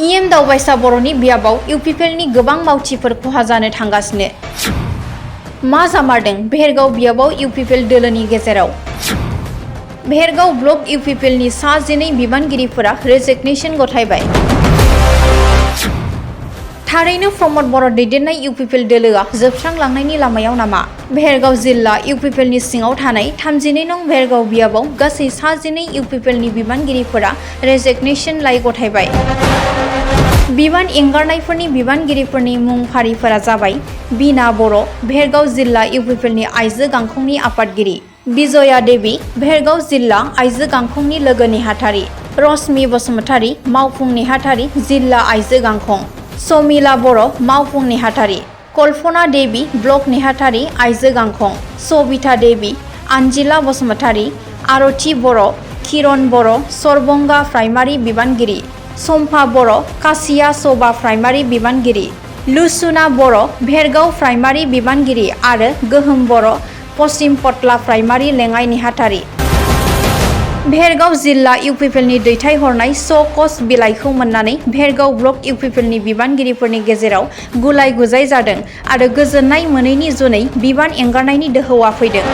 EM Daobaisa बर'नि बियाबाव इउपिपिएलनि गोबां मावथिफोर खहा जानो थांगासिनो। मा जामारदों भेरगाव बियाबाव इउपिपिएल दोलोनि गेजेराव? भेरगाव ब्लक इउपिपिएलनि सा 12 बिबानगिरिफोरा रेजिगनेशन गथायबाय। थारैनो प्रमद बर' दैदेननाय इउपिपिएल दोलोआ जोबस्रांलांनायनि लामायाव नामा? भेरगाव जिल्ला इउपिपिएलनि सिङाव थानाय 32 नं भेरगाव बियाबाव गासै सा 12 इउपिपिएलनि बिबानगिरिफोरा रेजिगनेशन लाइ गथायबाय। बिबान एंगारनायफोरनि बिबानगिरिफोरनि मुं फारिफोरा जाबाय बीना बर', भेरगाव जिल्ला इउपिपिएलनि आइजो गांखंनि आफादगिरि, बिजया देवी, भेरगाव जिल्ला आइजो गांखंनि लोगो नेहाथारि, रश्मि बसुमतारी, मावफुं नेहाथारि, जिल्ला आइजो गांखं, समिला बर', मावफुं नेहाथारि, कल्पना देवी, ब्लक नेहाथारि, आइजो गांखं, सबिता देवी, आनजिला बसुमतारी, आरती बर', किरण बर', सरबंगा प्राइमारि बिबानगिरि, सम्फा बर', कासिया सबा प्राइमारि बिबानगिरि, लुसुना बर', भेरगाव प्राइमारि बिबानगिरि आरो गोहोम बर', पश्चिम पटला प्राइमारि लेङाइ नेहाथारि। भेरगाव जिल्ला इउपिपिएलनि दैथायहरनाय स' कज बिलाइखौ मोननानै भेरगाव ब्लक इउपिपिएलनि बिबानगिरिफोरनि गेजेराव गुलाय गुजाय जादों आरो गोजोननाय मोनैनि जुनै बिबान एंगारनायनि दोहौआ फैदों।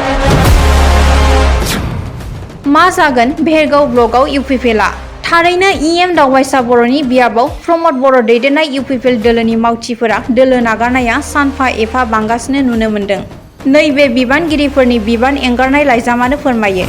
मा जागोन भेरगाव ब्लकआव इउपिपिएलआ? थारैनो इएम दावबायसा बर'नि बियाबाव प्रमद बर' दैदेननाय इउपिपिएल दोलोनि मावथिफोरा दोलो नागारनाया सानफा एफा बांगासिनो नुनो मोन्दों। नैबे बिबानगिरिफोरनि बिबान एंगारनाय लाइजामानो फोरमायो।